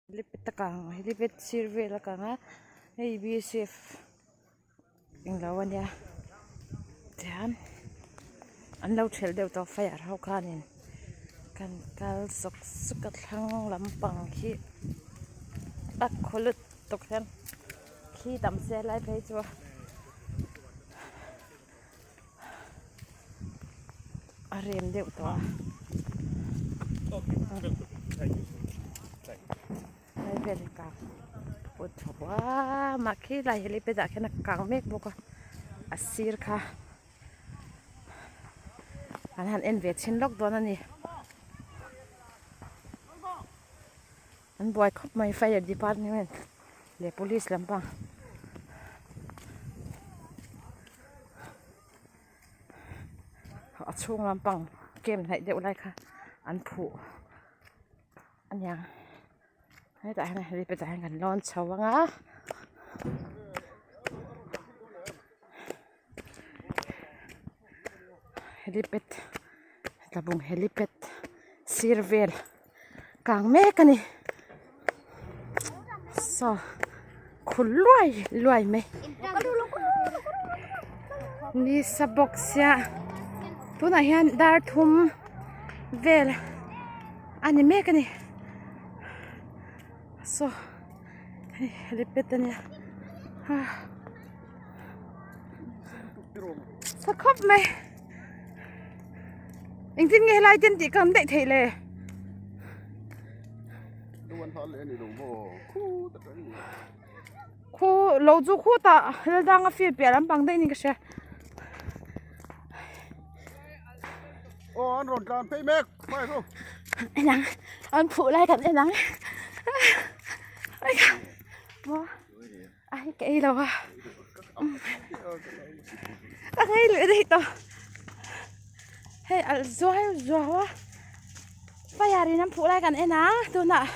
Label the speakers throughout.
Speaker 1: Helipad a kang helipad sir vel a kang a hei bsf englo a nia tihian an lo thelh deuh tawh fire ho khanin kan kal sawk sawk a thlang lampang hi a khaw lutuk hian thli tam se lai phei chu a rem deuh tawh a lai vel hi kang put tho a mah khi lai helipad ah khian a kang mek bawk a a sir kha an han en ve chhin lawk dawn a ni an buai khawp mai fire department leh police lampang. A chhung lampang camp hnaih deuh lai kha an phuh a niang hetah hian helipad ah hian kan lawn chho ang a helipad tlabung helipad sir vel kang mek a ni saw khu luai luai mai nisa bawk sia tunah hian dar thum vel a ni mek a ni saw hei helipad a nia sa khawp mai. Engtin nge helai ten tih ka han daih theih le? Khu lo chu khutah Laldanga field piah lampang daih niin ka hria.
Speaker 2: Aw an rawn tlan phei mek phai ru.
Speaker 1: En ang an phuh lai kan en ang. Ai ka ei lo a ka ngei leh daih tawh hei alh zuai zuau a fire in an phuh lai kan en a tunah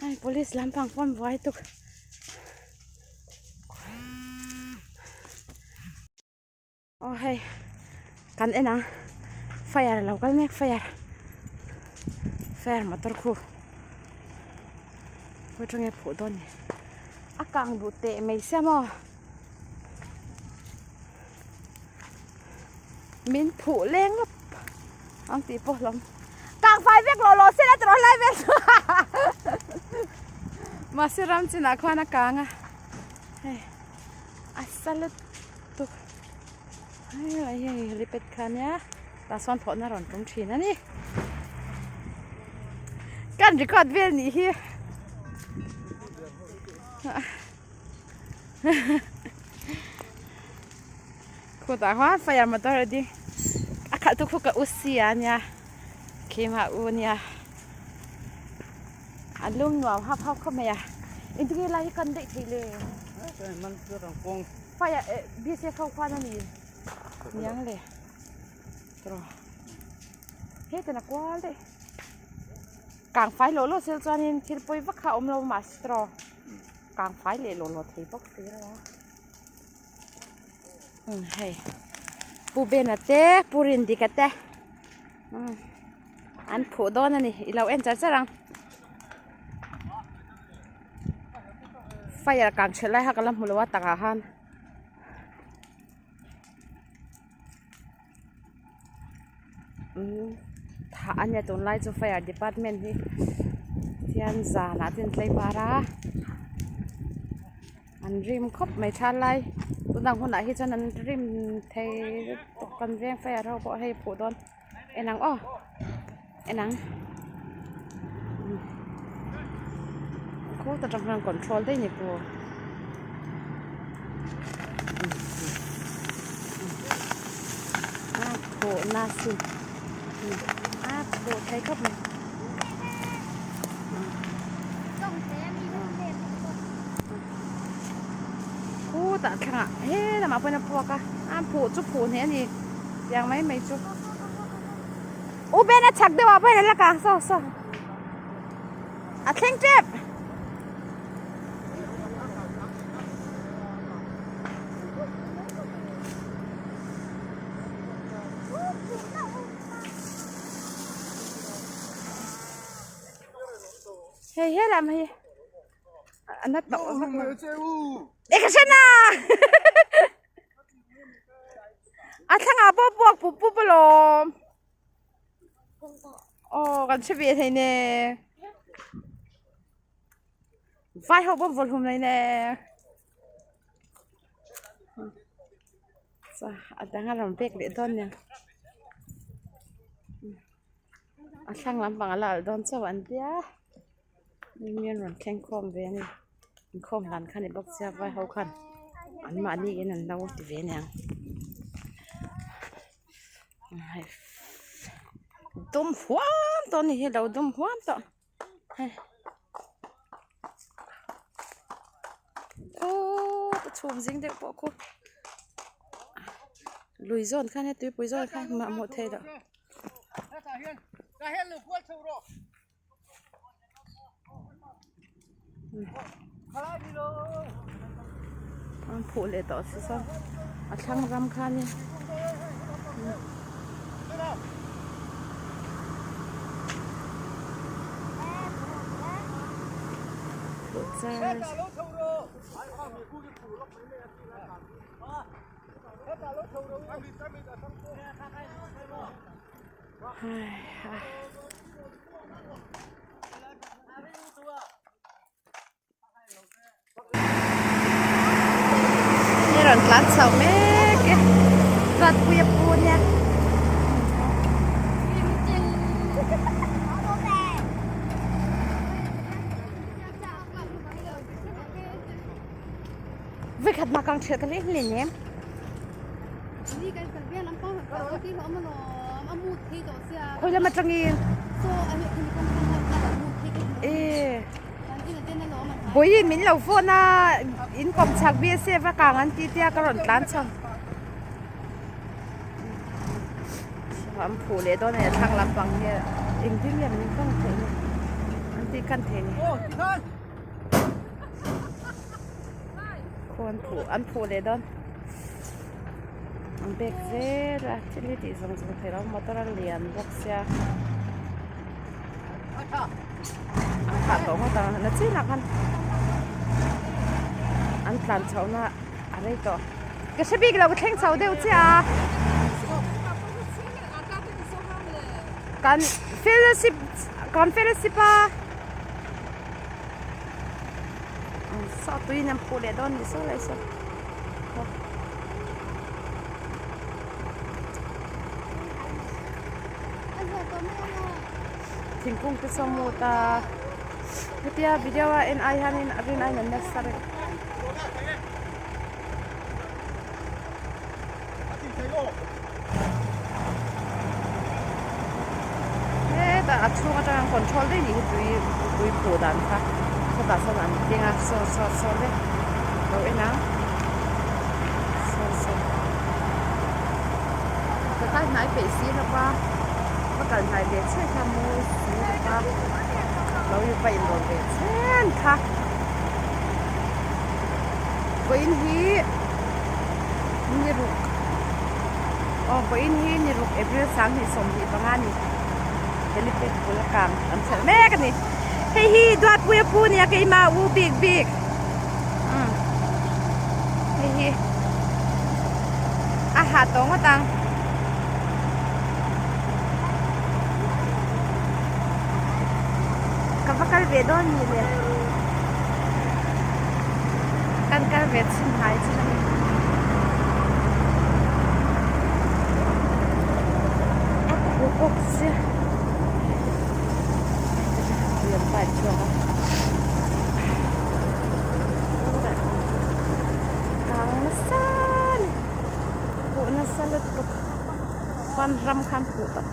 Speaker 1: hei police lampang pawh an buai tuk. Aw hei kan en ang fire a lo kal mek fire fire motor khu khawi atanga phuh dawn ni a kang duh teh mai sia maw min phuh leng lawp ang tih pawh hlawm kang fai vek lawh lawh se la tawrh lai vel chu mahse ram chinah khuan a kang a hei a sa lutuk hei hei helipad kha ania tah sawn thawhna rawn tum thin a ni kan record vel nih hi khutah khuan fire motor a ding a khalh tu khu ka u si a nia keimah u ania a lum nuam hap hap khawp mai a engtin nge lai hi kan daih theih le fire eh bsf ho khuan a ni niang le tawh hetan a kual daih kang fai lawh lawh sel chuanin thil pawi vak kha a awm lo mahse tawh kang fai leh lawh lawh thei bawk si lo a hei pu bena te pu rindika te an phuh dawn a ni i lo en char char ang fire kang ṭhelh lai kha ka la hmu lo a takah khan. Thah a nia tunlai chu fire department hi hian zanah te an tlei var a an rim khawp mai tha lai tunang hunah hi chuan an rim thei lutuk kan veng fire ho pawh hei phuh dawn en ang aw en ang khawt atang hian control daih ni pawh. A phawh na sin a phawh thei khawp mai. Khutah thlangah he lamah pawhin a puak a a phuh chu phuh hneh a ni tiang mai mai chu. U Ben a chhak deuh ah pawhin an la kang saw saw a thleng tep. Hei helam hi a na tawh vak lo. E ka hre na! A thlangah pawh puak pup pup alawm. Aw kan hre ve thei ne. Vai ho pawh vawlhum nei ne. A dang a rawn pek leh dawn nia. A thlang lampang a la alh dawn chauh an tia mi an rawn thleng khawm ve a ni inkhawm hlan kha ni bawk sia vai ho khan an mahni in an lo ti ve aniang dum huam tawh a ni hi lo dum huam tawh hei aw ka chhum zing deuh pawh khu lui zawn khan he tuipui zawn khan mah hmuh theih loh. An phuh leh tawh si sawn a thlang ram khanin. Ni rawn tlan chho mek e Ruatpuia pu nia. Vekhat mah kang ṭhial ka hlei hlei nem. Khawi lam aṭangin? E Vawiin min lo phone a in kawm chak BSF a kang an ti tia ka rawn tlan chho. An phuh leh dawn a ni a thlang lampang hi engtin nge min kang theih ni an tih kan thei ni. Khaw an phuh an phuh leh dawn an bag zel a thil hi tih zawng zawng theih loh motor a lian bawk sia an thah tawh ngawt ang na chinah khan an tlan chhoh na a rei tawh ka hre bik lo ka thleng chho deuh chiah a kan fellowship kan fellowship a. Saw tuiin an phuh leh dawn ni saw lai saw. Thingkung te saw mut a hetia video a en ai hianin a rin aiin an nasa reuh. Hetah a chhung atang an control daih nih hi tui tui phuh dan kha sawtah sawn an keng a saw saw saw vek lo en ang saw saw ka kal hnai peih si lo va ka kal hnai ve chiah kha mawi si lo va lo in va inrawn ve chhen kha vawiin hi ni ruk aw vawiin hi ni ruk April sanghnih 25 a ni helipad bul a kang an chelh mek a ni hei hi Duatpuia pu nia keimah u bik bik umm hei hi a hah tawh ngawt ang. Ka va kal ve dawn ni le kan kal ve chhin hnai chin a ni. A khu bawk sia tui an pipe chhuak a kang nasa a ni huh nasa lutuk chuan ram khan huh tawh.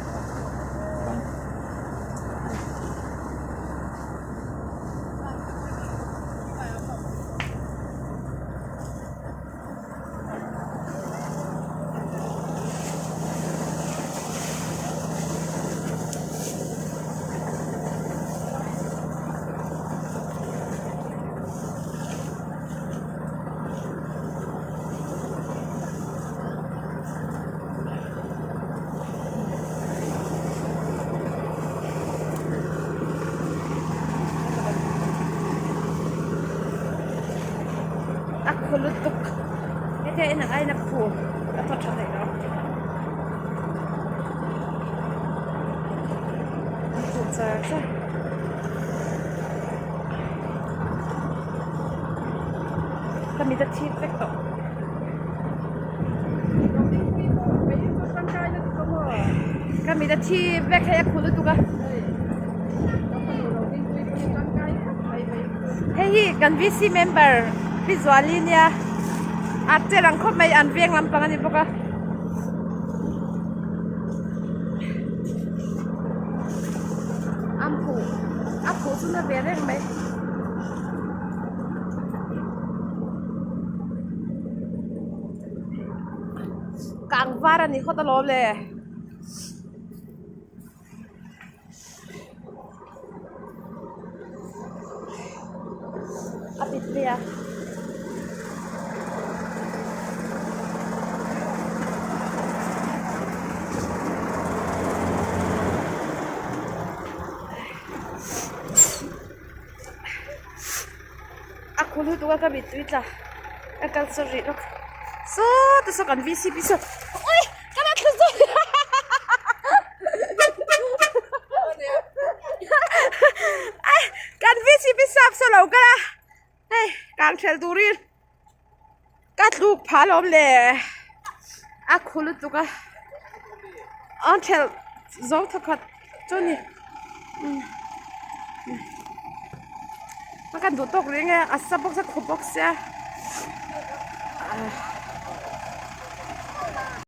Speaker 1: khu lutuk hetia en ang aiin a khu a thaw tha theih lo a khu char char. Ka mit a thip vek tawh. Ka mit a thip vek hei a khu lutuk a. Hei hi kan VC member Pi Zuali nia a che rang khawp mai an veng lampang a ni bawk a. An phuh a phuh chu na ve reng mai. Kang var a ni khawt alawm le. A pit mai a. A khul lutuk a ka mittui tla ka kal sawn rih lawk sawta saw kan vcp saw ui ka la thlu zawk kan vcp sap saw lo kal a hei kang ṭhelh turin ka tluk phah alawm le a khu lutuk a a ṭhelh zo thawkhat chu ni a kan duh tawk reng e a sa bawk sia khu bawk sia.